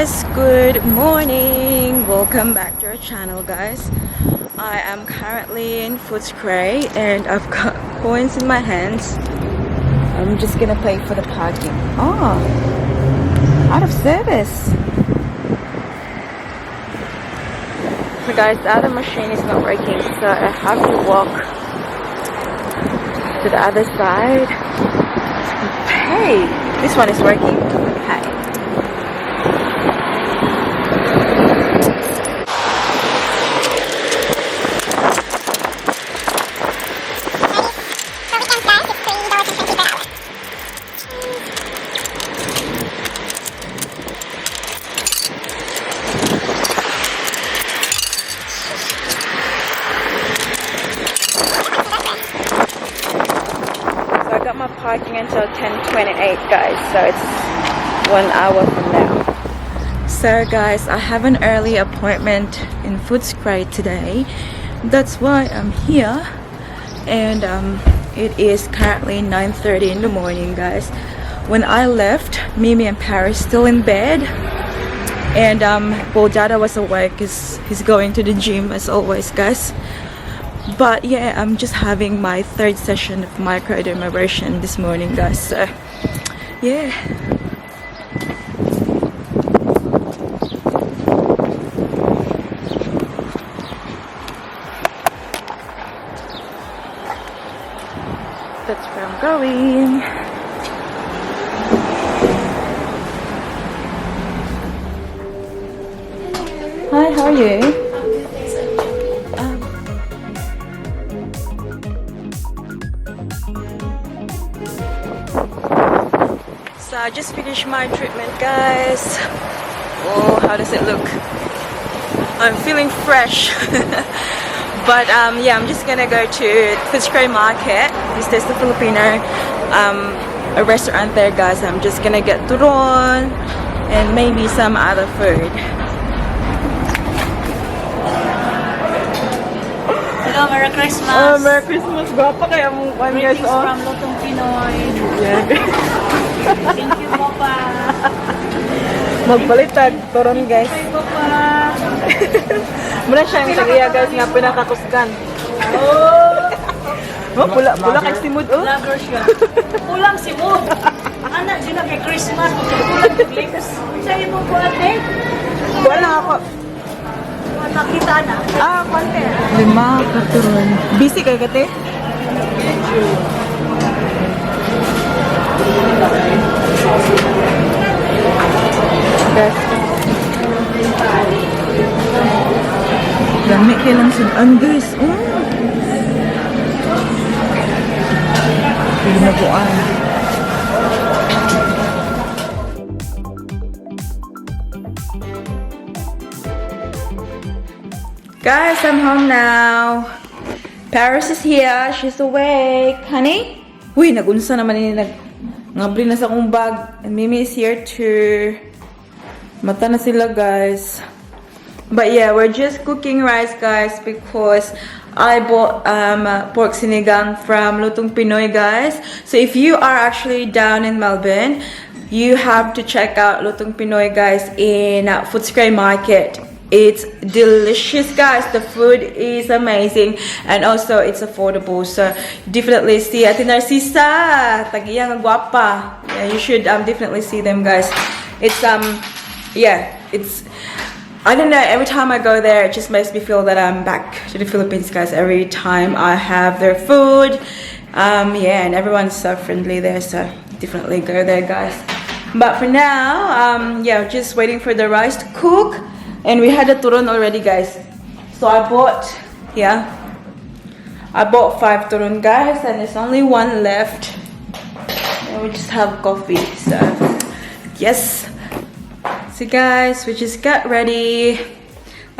Guys, good morning. Welcome back to our channel, guys. I am currently in Footscray and I've got coins in my hands. I'm just gonna pay for the parking. Oh, out of service. So guys, the other machine is not working, so I have to walk to the other side to pay. This one is working. Okay. For weekends, guys, it's $3.20 per hour. So I got my parking until 10:28, guys, so it's 1 hour from now. So guys, I have an early appointment in Footscray today. That's why I'm here. And it is currently 9:30 in the morning, guys. When I left, Mimi and Paris still in bed. And Boljada was awake because he's going to the gym as always, guys. But yeah, I'm just having my third session of microdermabrasion this morning, guys. So yeah. That's where I'm going. Hi, how are you? So I just finished my treatment, guys. Oh, how does it look? I'm feeling fresh. But yeah, I'm just gonna go to Footscray Market. This is the Filipino a restaurant there, guys. I'm just gonna get turon and maybe some other food. Hello, Merry Christmas! Oh, Merry Christmas. Gwapa kaya mong one years Greetings old. from Lutong Pinoy. Yeah. Thank you, Papa. Magpalitag, turon, guys. Thank you, Papa. Muna siya yung tag-iya, guys, nga pinakakusgan. Oh, pula, pula kay simod, oh. Vlogger siya. Kulang si Mood. Anak, dyan na kay Christmas. Kulang yung lips. Sa imo po, ate. Wala ako. Nakita na. Ah, konti. Lima, katuron. Busy kay kate? Guys. Dami kay lang sudan, guys. Oh. Ginabuan. Guys, I'm home now. Paris is here. She's awake. Honey? Uy, nagunsa naman ini nag ngabli na sa akong bag. And Mimi is here too. Mata na sila, guys. But yeah, we're just cooking rice, guys, because I bought pork sinigang from Lutong Pinoy, guys. So if you are actually down in Melbourne, you have to check out Lutong Pinoy, guys, in Footscray Market. It's delicious, guys. The food is amazing and also it's affordable. So definitely see Ate Narcisa, tagiyang guapa. Yeah, you should definitely see them, guys. It's yeah, it's I don't know, every time I go there, it just makes me feel that I'm back to the Philippines, guys. Every time I have their food. Yeah, and everyone's so friendly there, so definitely go there, guys. But for now, yeah, just waiting for the rice to cook. And we had a turon already, guys. So I bought, yeah, I bought five turon, guys, and there's only one left. And we just have coffee, so yes. So guys, we just got ready.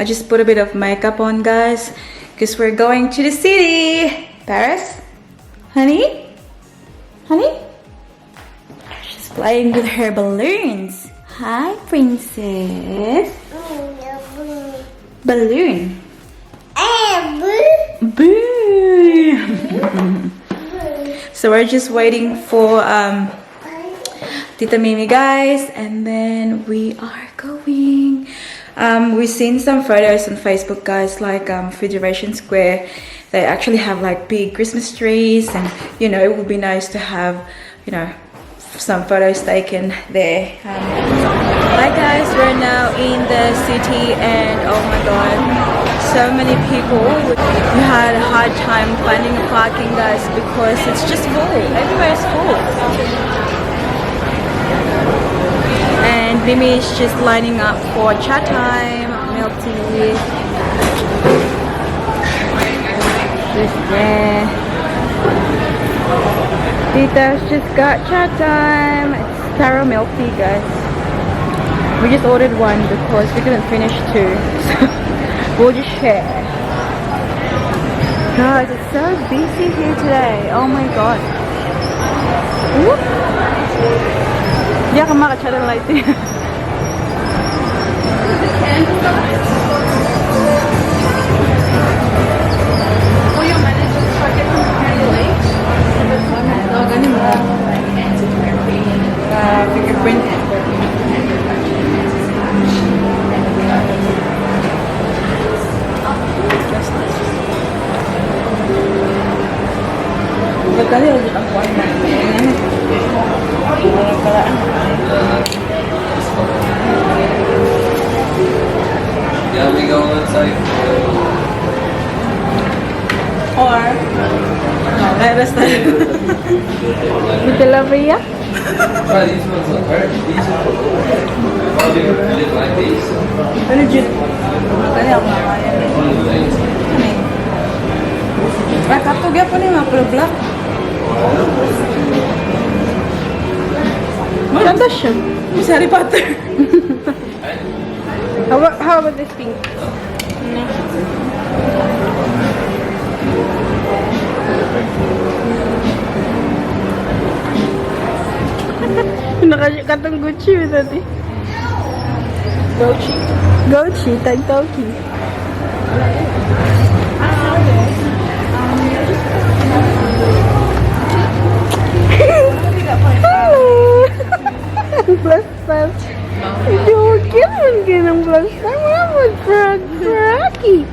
I just put a bit of makeup on, guys, because we're going to the city. Paris? Honey? Honey? She's playing with her balloons. Hi, princess. Balloon. Boo! So we're just waiting for Tita Mimi, guys, and then we are going. We've seen some photos on Facebook, guys, like Federation Square. They actually have like big Christmas trees, and it would be nice to have some photos taken there. Hi guys, we're now in the city and oh my God, so many people. We had a hard time finding a parking, guys, because it's just full. Everywhere is full. And Mimi is just lining up for Chatime, milk tea. Just there. Tita's just got Chatime. It's taro milk tea, guys. We just ordered one because we couldn't finish two. So we'll just share. Guys, it's so busy here today. Oh my God. Whoop. Yeah, come on, light. Fingerprint. Pagkali ang kuwan na. Yeah, we go inside. Or, no, let us With the lover, yeah? Try these ones on her. These are Oh, you didn't like these? Ano dyan? Pagkali ako mamaya. Ay, katog po ni mga pero black. Ganda siya. Miss Harry Potter. How about this pink? Naka katong Gucci with it. Gucci. Gucci, tag Toki. Hello! Plus five. Joke man kayo ng plus five. Wala mo, frog, froggy.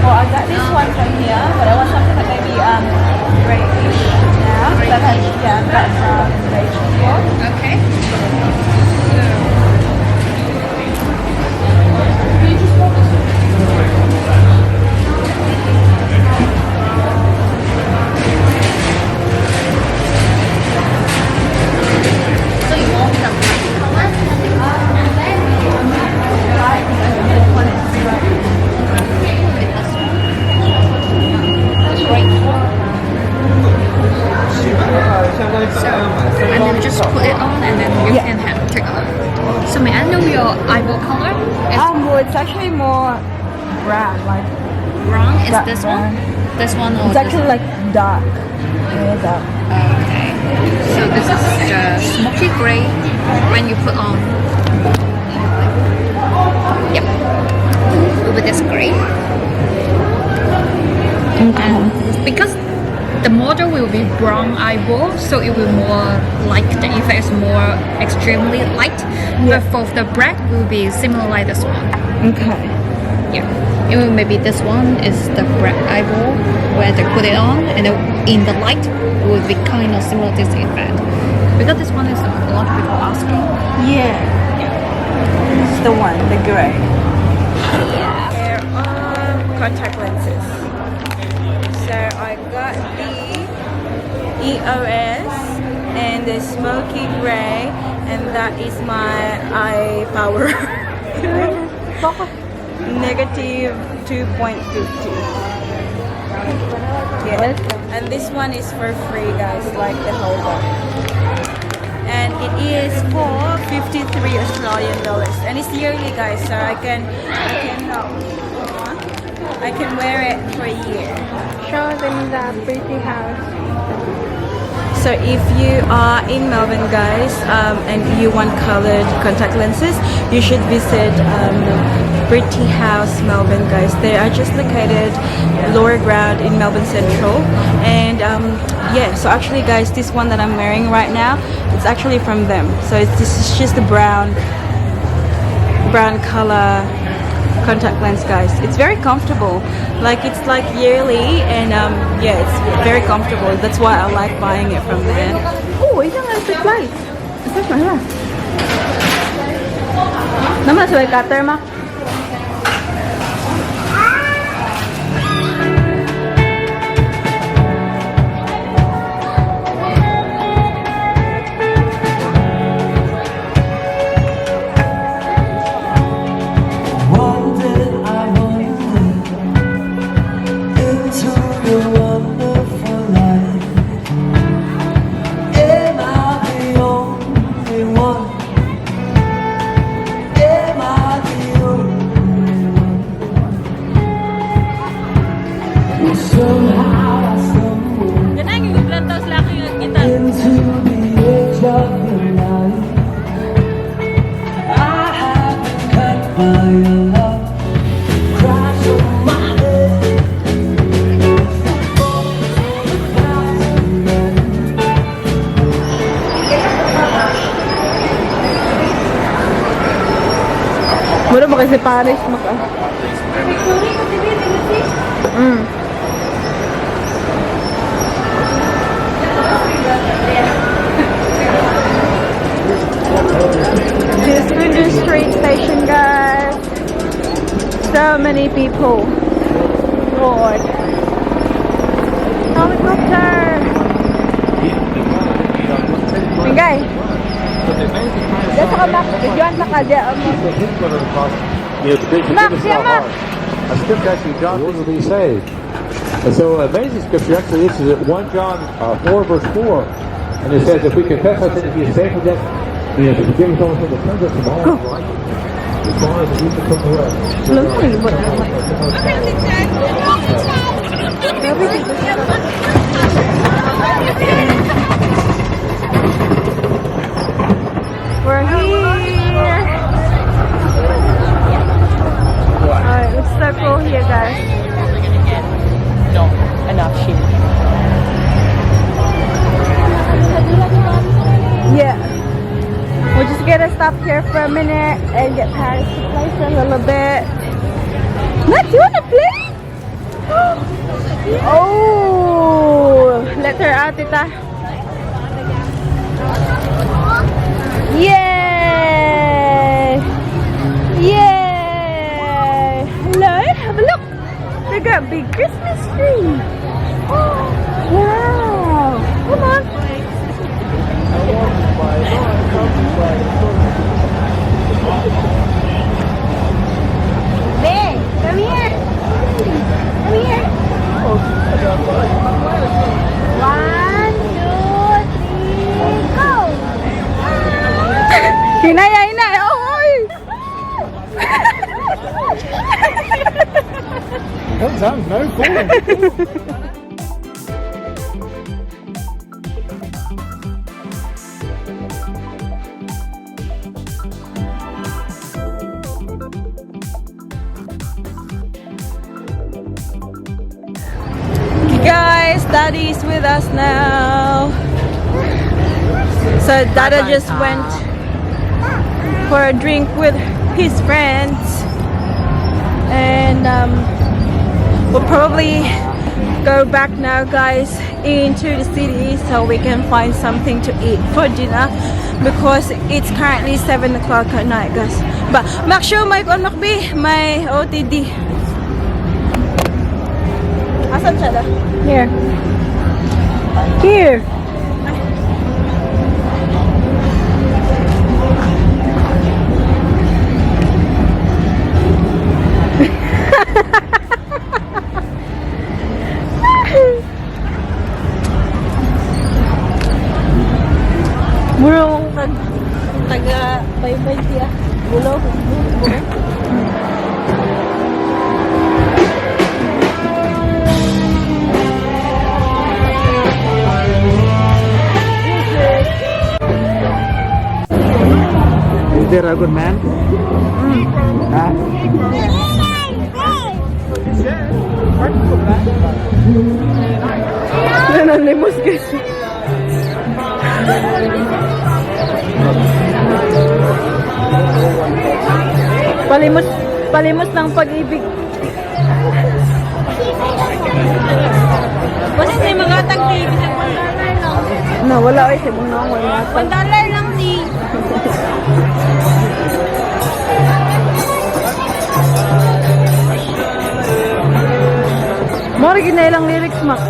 Oh, I got this one from here, but I want something that maybe grayish now. That has, yeah, that's beige as well. Okay. So you want the light color? With this one. Great one. So, and then just put it on and then you can have take a look. So may I know your eyeball color? It's Well, it's actually more brown, like brown. Is dark this brown. one? This one or It's this actually like dark. Yeah, dark. Okay. So this is the smoky gray when you put on. Yep. Will be this gray. Okay. Because the model will be brown eyeball, so it will more like the effect is more extremely light. But for the black will be similar like this one. Okay. Yeah. It will maybe this one is the black eyeball where they put it on and then in the light will be kind of similar this effect. Because this one is a lot of people asking. Yeah. It's the one, the gray. There are contact lenses. So I got the EOS and the smoky gray, and that is my eye power. Negative 2.50. Yeah. And this one is for free, guys, like the whole box. And it is for 53 Australian dollars. And it's yearly, guys, so I can wear it for a year. Show them the pretty house. So if you are in Melbourne, guys, and you want colored contact lenses, you should visit Liberty House, Melbourne, guys. They are just located lower ground in Melbourne Central. And yeah, so actually, guys, this one that I'm wearing right now, it's actually from them. So this is just the brown color contact lens, guys. It's very comfortable. Like, it's like yearly, and yeah, it's very comfortable. That's why I like buying it from there. Oh, isa nga supply. Isa na. Naman sa cutter, Mak. Wandered, I wandered into your wonderful life. Am I the only one? Am I the only one? Well, somehow I stumbled into the edge of your life. I have been cut by your love. Crash on my head. Fall for the thousand men. Mura ba kasi Paris, Mak? Ah. This Flinders Street Station, guys. So many people. Lord. Helicopter. Mingay. Dito ka, Mac. Videoan ka diyan. Max, yeah, Max. A scripture actually, John, will be saved. And so, amazing scripture actually this is at 1 John 4, verse 4. And it says, if we confess our sins, he is faithful to to forgive us all sins and cleanse us from all unrighteousness. As far as the east is from the west. We're here. Alright, it's so cool here, guys. No, enough shit. Yeah. We're just gonna stop here for a minute and get Paris to play for a little bit. Matt, you wanna play? Oh, let her out, Tita. Yay! Yay! Hello, have a look. They got a big Christmas tree. Oh, wow. Come on. Babe, come here. Come here. One, two, three, go. Hinay, hinay. Oh, oy. Sometimes no fooling. Guys, Daddy's with us now. So Dada just went for a drink with his friends, and we'll probably go back now, guys, into the city so we can find something to eat for dinner because it's currently 7 o'clock at night, guys. But make sure my be my OOTD. Asan siya da? Here. Here. Murong tag taga bye-bye siya. Bulo. Bulo. Father a good man? Ha? Nananimos, guys. Palimos, palimos ng pag-ibig. Basta may mga tag ti, bisag $1 lang. No, wala ay sa mong naong wala. $1 lang ti. Mora gid na ilang lyrics, Mac.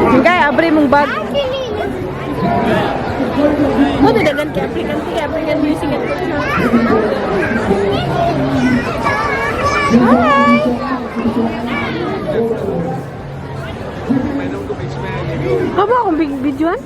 Hingay, abri mong bag. Mo dagan kay African kay African music at Hi! Haba akong big videoan?